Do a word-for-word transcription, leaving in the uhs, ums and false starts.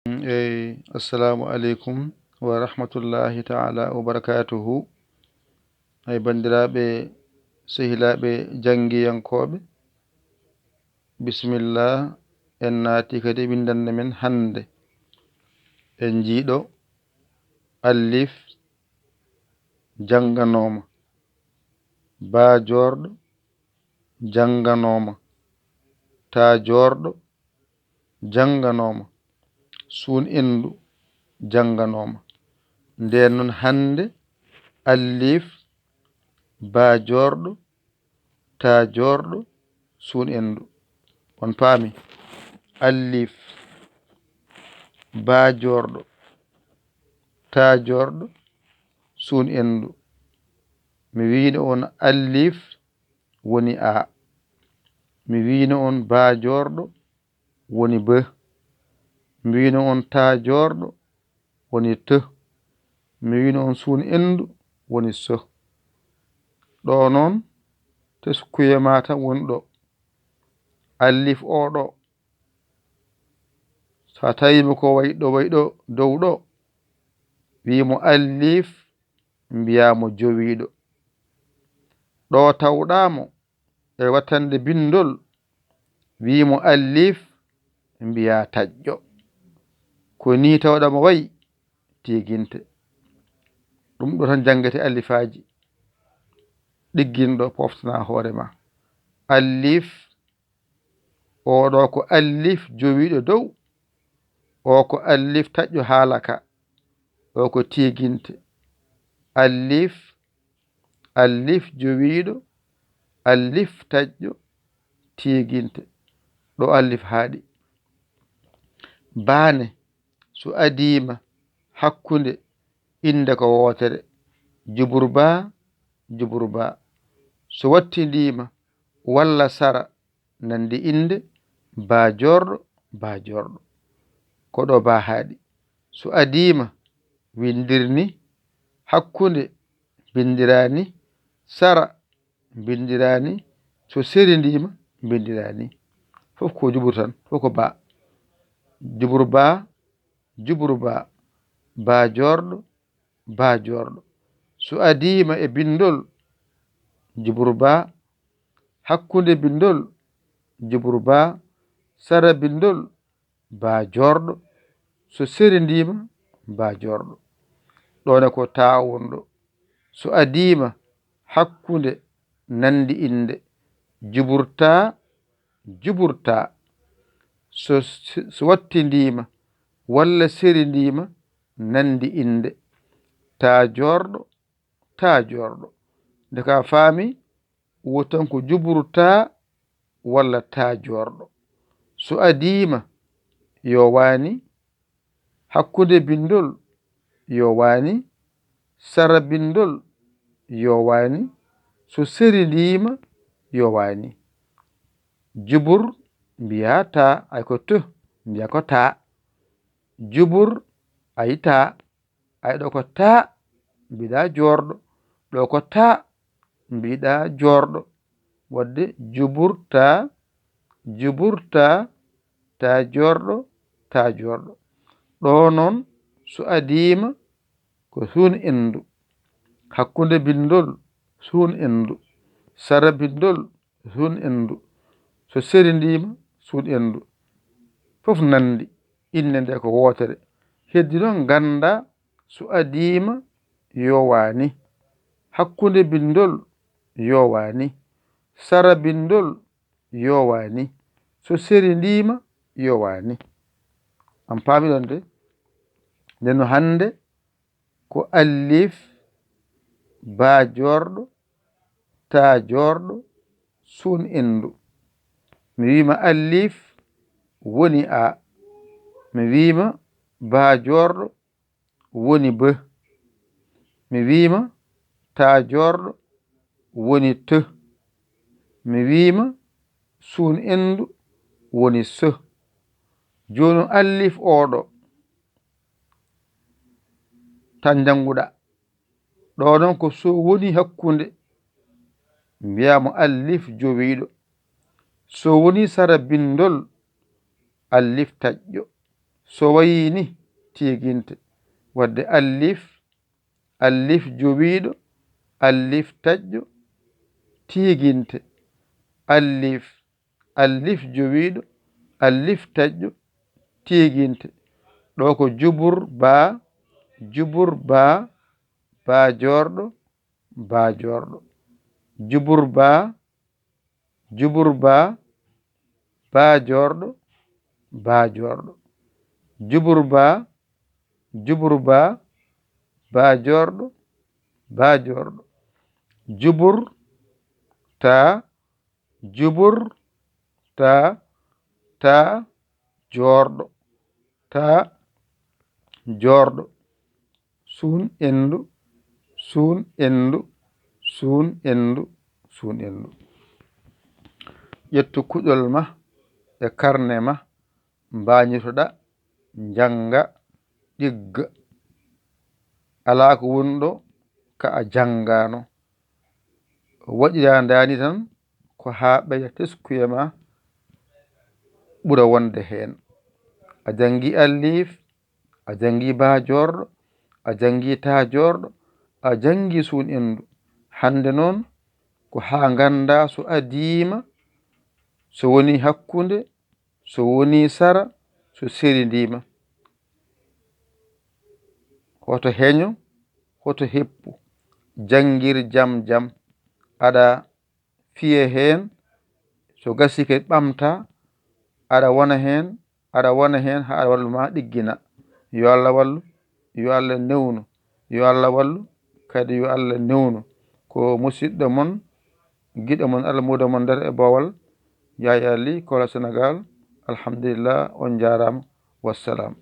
Eyi, assalamu aleykum wa rahmatullahi taala wa barakatuhu. Ay, banndiraaɓe, sehilaaɓe janngiyankooɓe, bisimilla, en naati kadi e winndannde men hannde. En njiiɗo allif jannganooma, baa joorɗo jannganooma, taa joorɗo jannganooma, suun enndu jannganooma. Ndeen noon hannde allif baa joorɗo taa joorɗo suun enndu. On paami? Allif baa joorɗo taa joorɗo suun enndu. Mi wiino on allif woni a. Mi wiino on baa joorɗo woni be. Mi wiino on taa joorɗo woni te. Mi wiino on suun enndu woni so. Ɗo noon teskuye maa tan woni ɗo. Allif o ɗo, so a tawiima ko wayi ɗo, wayi ɗo dow ɗo, wiimo allif, mbiyaa mo jowiiɗo. Ɗo tawɗaa mo e wattande binndol, wiimo allif, mbiyaa taƴƴo. Ko nii tawɗaa mo wayi, tiiginte. Ɗum ɗo tan janngete allifaaji. Ɗigginɗo, poftanaa hoore ma. Allif, o ɗo ko allif jowiiɗo dow, o ko allif taƴƴo haala ka, o ko tiiginte. Allif, allif jowiiɗo, allif taƴƴo, tiiginte. Ɗo allif haaɗi. Baane, so adiima hakkunde innde ko wootere, jubur baa, jubur baa. So wattindiima walla sara, nanndi innde baa joorɗo, baa joorɗo. Ko ɗo baa haaɗi. So adiima winndirni, hakkunde binndiraani, sara binndiraani, so serindiima binndiraani. Fof ko jubur tan, fof ko baa. Jubur baa, jubur baa, baa joorɗo, baa joorɗo. So adiima e binndol, jubur baa, hakkunde binndol, jubur baa, sara binndol, baa joorɗo. So serindiima, baa joorɗo. Ɗo ne ko taa wonɗo. So adiima hakkunde nanndi innde, jubur taa, jubur taa. So, so wattindiima walla serindiima nanndi innde, taa joorɗo, taa joorɗo. Nde ka faami, woo tan ko jubur taa walla taa joorɗo. So adiima, yowaani. Hakkunde binndol, yowaani. Sara binndol, yowaani. So serindiima, yowaani. Jubur, mbiyaa taa, ay ko te, mbiyaa ko taa. Jubur, ay taa. Ay ɗo ko taa, mbiɗaa joorɗo. Ɗo ko taa, mbiɗaa joorɗo. Waɗde jubur taa, jubur taa, taa joorɗo, taa joorɗo. Ɗo noon, so adiima, ko suun enndu. Hakkunde binndol, suun enndu. Sara binndol, suun enndu. So serindiima, suun enndu. Fof nanndi, innde nde ko wootere. Heddi noon nganndaa so adiima yowaani. Hakkunde binndol yowaani. Sara binndol yowaani. So serindiima yowaani. On paami ɗon de? Nden no hannde ko allif baa joorɗo, taa joorɗo, suun enndu. Mi wiima allif woni a. Mi wiima baa joorɗo woni be. Mi wiima taa joorɗo woni te. Mi wiima suun enndu woni se. Jooni allif o ɗo tan njannguɗaa. Ɗo noon ko so woni hakkunde, mbiyaa mo allif jowiiɗo. So woni sara binndol, allif taƴƴo. So wayii ni, tiiginte. Waɗde allif, allif jowiiɗo, allif taƴƴo, tiiginte. Allif, allif jowiiɗo, allif taƴƴo, tiiginte. Ɗo ko jubur baa, jubur baa, baa joorɗo, baa joorɗo. Jubur baa, jubur baa, baa joorɗo, baa joorɗo. Jubur baa, jubur baa, baa joorɗo, baa joorɗo. Jubur taa, jubur taa, taa joorɗo, taa joorɗo. Suun endu, suun endu, suun endu, suun endu. Ƴettu kuɗol ma e karne ma, mbaañitoɗa, njannga, ɗigga. Alaa ko woni ɗo ka a janngaano. Waɗiraa ndaani tan ko haa ɓeya teskuya ma ɓura wonde heen. A janngi allif, a janngi baa joorɗo, a janngi taa joorɗo, a janngi suun endu. Hannde noon ko haa nganndaa so adiima, so woni hakkunde, so woni sara, so selindiima. Hoto heño, hoto heppu. Janngir jam jam. Aɗa fiye heen, so gasi kadi ɓamta, aɗa wona heen, aɗa wona heen haa aɗa wallu ma ɗiggina. Yo Allah wallu, yo Allah newnu, yo Allah wallu, kadi yo Allah newnu. Ko musiɗɗo mon, giɗo mon, almuudo mon nder e boowal, Yaaya Li, Kola Senegaal. Alhamdulillah, on njaaraama. Wassalam.